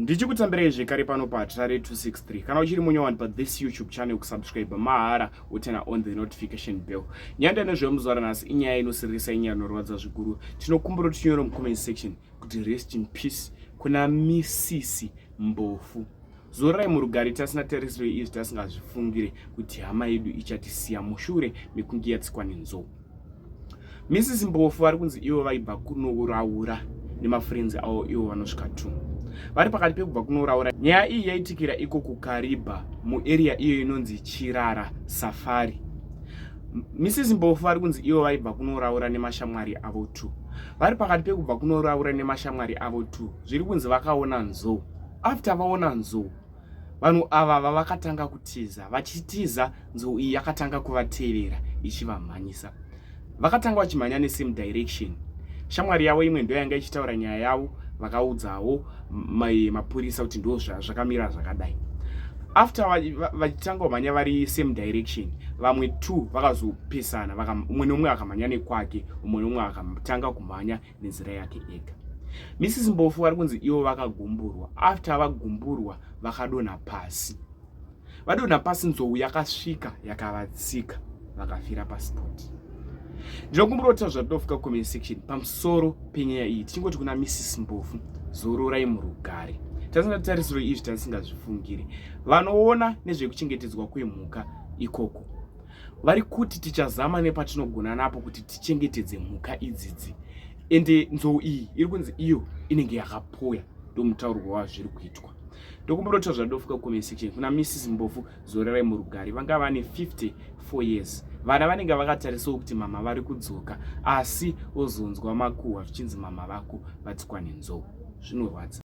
Ndichikutambirai zvekare pano paHatirare 263. Kana uchiri munyowani pathis YouTube channel, kusubscribe mahara, woturn on the notification bell. Nyaya ndanezvemuzuva ranhasi inyaya inosiririsa, inyaya inorwadza zvikuru. Tinokumbira kuti tinyore mucomment section kuti rest in peace kuna Mrs Mbofu. Zororai murugare. Tasina tarisiro izvi, tasingazvifungire kuti hama yedu ichatisiya mushure mekunge yatsikwa nenzou. Mrs Mbofu vari kunzi ivo vaibva kunouraura nemafriends avo, ivo vanosvika 2. Vari pakati pekubva kunouraura. Nyaya iyi yaitikira iko kuKaribha, muarea iyo inonzi Chirara Safari. Mrs Mbofu vari kunzi ivo vaibva kunouraura nemashamwari avo 2. Vari pakati pekubva kunouraura nemashamwari avo 2, zviri kunzi vakaona nzou. After vaona nzou, vanhu ava vavakatanga kutiza. Vachitiza, nzou iyi yakatanga kuvatevera ichivamhanyisa. Vakatanga vachimhanya nesame direction. Shamwari yavo imwe ndo yanga ichitaura nyaya yavo. Vakaudzawo mapurisa kuti ndo zvakamira zvakadai. After vachitanga kumhanya vari same direction, vamwe two vakazopesana. Umwe neumwe akamhanya nekwake, umwe neumwe akatanga kumhanya nenzira yake ega. Mrs Mbofu vari kunzi ivo vakagumburwa. After vagumburwa, vakadonha pasi. Vadonha pasi, nzou yakasvika yakavatsika, vakafira paspot. Ndinokumbira kuti zvatinofuka comment section pamusoro penyaya iyi. Tichingoti kuna Mrs Mbofu, zororai murugare. Tasina tarisiro izvi, tasingazvifungire. Vanoona nezvekuchengetedzwa kwemhuka ikoko vari kuti tichazama nepatinogona napo kuti tichengetedze mhuka idzidzi. Ende nzou iyi iri kunzi iyo inenge yakapoya, ndomutaurwa wazviri kuitwa. Ndokumbira kuti zvadofuka comment section kuna Mrs Mbofu, zorerai murugare. Vanga vane 54 years. Vana vanenge vakatarisawo kuti mama vari kudzoka, asi wozonzwa makuhwa zvichinzi mama vako vatsikwa nenzou. Zvinorwadza.